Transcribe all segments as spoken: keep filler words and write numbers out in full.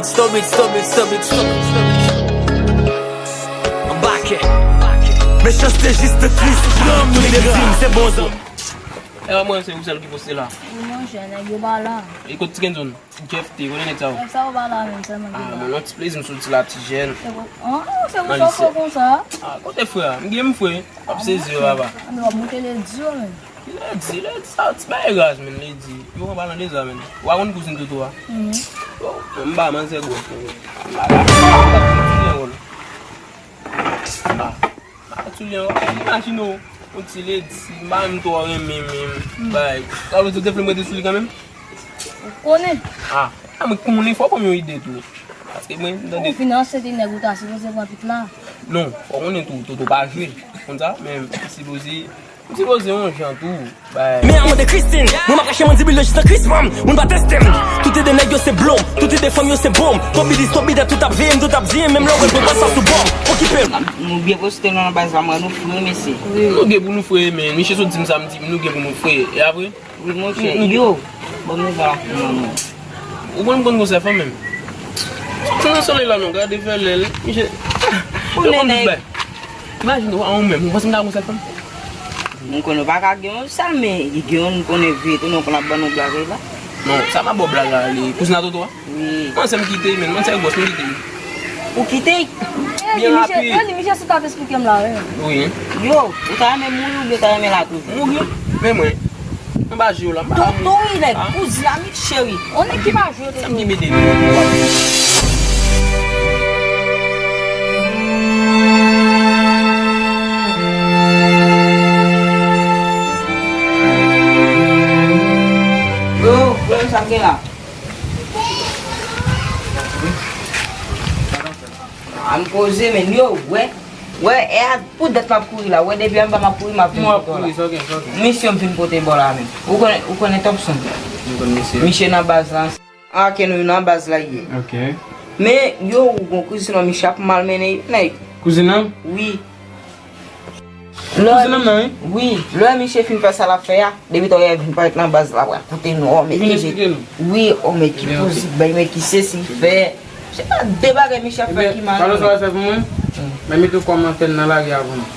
Stop it, stop it, stop it, stop it, stop it. Anbake. Mechanste jis tris, nou de krim, se bon zan. E pa mwen, se ou sèl ki poste la. Wi, monchè, nèg yo pa la. E kot Ti Kenzo? Jeff T, kote nèg sa yo? Nèg sa yo pa la menm, sèlman ki la. Ah, men yon ti plezi m soti la, ti jèn. Se pou, ah, se pou sa w fè konsa? Ah, kote frè a? M gen m frè. W ap sezi yo, papa. Ah, men w ap monte ledi yo, menm. Ki ledi? Ledi sa, ti bagay raz, menm, ledi. Yo pran balan de zwa, menm. Ou pa konn kouzin Toto a? Mhm. Yo, m pa manzè gwòs, menm. M pa ka, m pa ka fouti yon wòl. Ah. Atoulen, w ap imajine w, yon ti ledi, m pa menm twò renmen menm, bay. Sa vle di w te vle m rete sou li kanmenm? Ou konnen. Ah, a mwen konnen, fò w ban m yon ide tou. Paske mwen, m tande. Ou fin ansent de nèg ou ta sipoze pran pitit la. Non, fò w konnen tou, Toto pa jwe. Konn sa, men m sipoze, m sipoze yon jan tou. Men a mande Christine, mwen m ap kache mandib li yo jis nan kris fanm, moun pa teste m. Tout ide nèg yo se blom, tout ide fanm yo se bom. Tobidi, tobida, tout ap veye m, tout ap di m, menm lè w wè l pran pas pa sou bò m. Okipe m. Nou byen poste nou nan baz la, mwen nou fre, mesye. Nou gen pou nou fre, men misye sot di m sa, m di nou gen pou nou fre. E apre? Wi, monchè, yo, bon nouvèl ak nou, non. Ou konn m konn gwosè fanm menm? Sot nan solèy la non, gade fè lèl, misye. Pou yo konn nèg. Imajine w, a ou menm, ou panse m ta gon sèl fanm? M konnen w pa ka gen yon sèl, men gen yon m konnen vye tou, non, konn ap ban nou blag la. Non, sa pa bò blag la, li kouzin a Toto a? Wi. Mwen sèm kite, men mwen sèl gwòs, mwen kite. Ou kite? Byen rapid. Misye, misye sou t ap esplike m la, wi. Wi. Yo, ou ta renmen mouri oubyen ou ta renmen la toujou? Mouri, men mwen. Mwen pa jwe w la, m pa. Toto wi, nèg, kouzin a Mik cheri. On nèg ki pa jwe Toto. Sa m ki mete m. Yo, frè m, sa k gen la? Ann koze, men yo, wè. Wè, e a pou dat m ap kouri la. Wè, depi anba m ap kouri, m ap vin kote w la. Misye m fin pote bò la menm. Ou konnen, ou konnen Thompson? M konn misye. Misye nan baz la. Anke nou nan baz la ye. Ok. Men, yo, ou gon kouzin an, misye ap malmennen yo, nèg. Kouzin an? Wi. Kouzin an nan, wi. Wi, lè misye fin fè sa l ap fè a, depi talè vin parèt nan baz la, wè, kote nou, o, men ki vin eksplike nou. Wi, o, men ki poze bay, men ki sesi fè. Se pa de bagay misye ap fè ki mal. Ebyen, sa w fè pou mwen? Mwen mete w kòm antèn nan lari a pou mwen.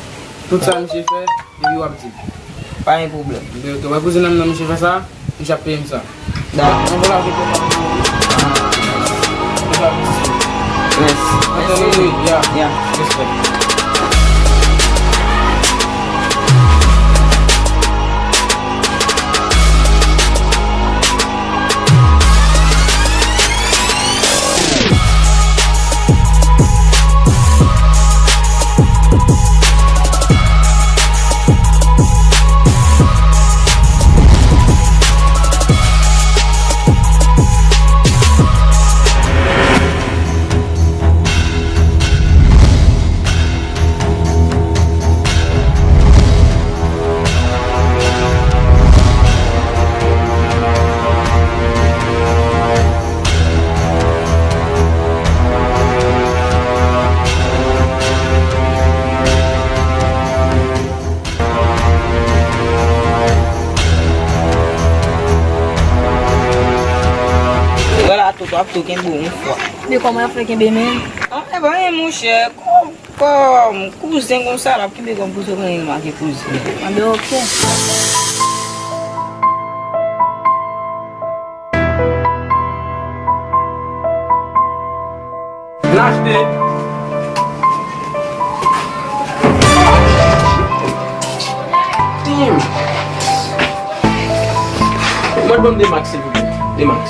Tout sa misye fè, epi w ap di m. Pa gen pwoblèm. Ebyen, ok, wè kouzin an nan misye fè sa, misye ap peye m sa. Dakò. Anvòl avèk yo pa pou mwen. Mèsi. Mèsi. Antèn wi, ya. Ya. Respè. Vwala, Toto ap tou kenbe w yon fwa. Men kòman y ap fè kenbe men? Ah, e pa anyen, monchè. Kòm, kòm kouzen konsa, l ap kenbe kòm kouzen, pa gen make kouzen. Anben, ok. Vin achte. Damn. Mwen, ban m de max, silvouplè. De max.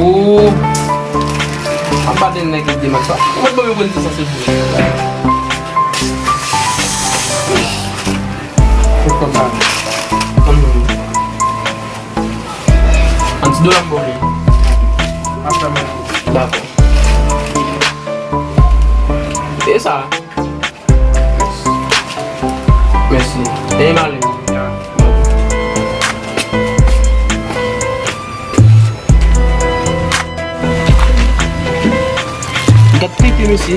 Ou. Ap bat nèg de max la. Mwen, ban m yon konn sa, silvouplè. Fòk pa. Yon ti dola m ba w li. Dakò. E sa? Mèsi. E m ale. Gad tete mesye.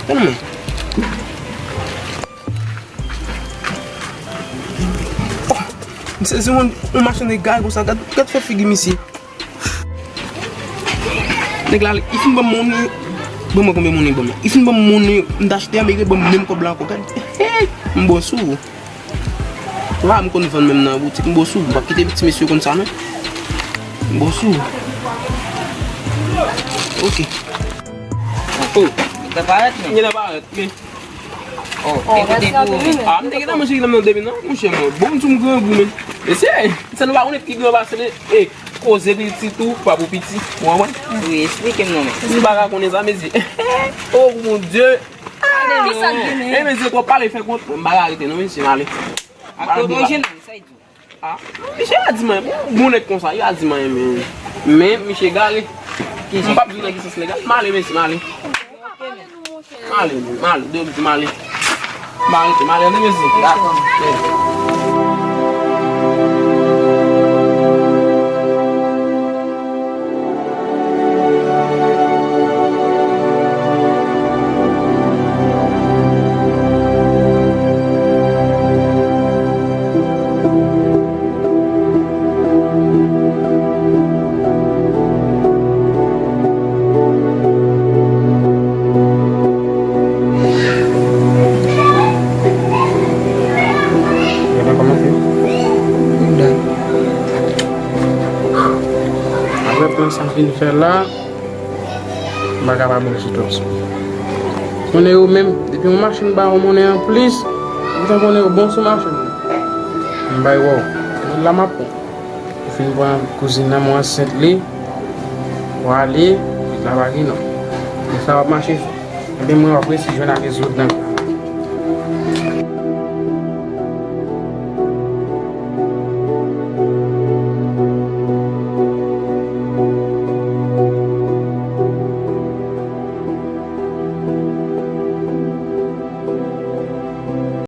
Tande mwen. M sezi yon, yon machann egare konsa, gad, gad fè figi misye. Nèg la, li fin ban m monnen, ban mwen konbyen monnen ban m. Li fin ban m monnen, m t achte a, men li ban m menm kòb la ankò. Gad, hey, m bon sou ou. Wa, m konn vann menm nan boutik, m bon sou ou. M p ap kite ti mesye konn sa, non. M bon sou ou. Ok. Oh, li ta parèt, non? Li ta parèt, men. Oh, oh, mèsi anpil, men. Ah, m te gentan manje nan demen, non, monchè, mwen. Bon, m di w m grangou, men. Mesye, sa nou pa konnen ki gran pase, men. E, koze pitit ou, pa pou piti. Ou konprann? Wi, esplike m non, men. Si pa ka konnen sa, mesye. Oh, mon Dieu. Ah, non. E, mesye, twòp pale fè kont. M pa ka rete, non, mesye, m ale. Ak tonton Jenan, sa y di? Ah, misye a di mwen, bon nèg konsa, y a di mwen, men, men misye gare. M p ap di w nan ki sans legal, m ale, mesye, m ale. M ale, m ale, de, m ale. M ale, m ale, de, mesye. Dakò. Gentan kòmanse. Apre plan sa m fin fè la, m pa ka pa mouri sou tòt. Konnen yo menm, depi yon machann ba yon monnen anplis, ou gentan konnen yo bon sou machann. M bay wè w. Lòt la m ap pran. Ou fin pran kouzin nan, mwen ansent li. Ou ale, pitit la pa gen non. Men sa w ap mache fè. Ebyen, mwen w ap resi jwenn ak rezoud nan.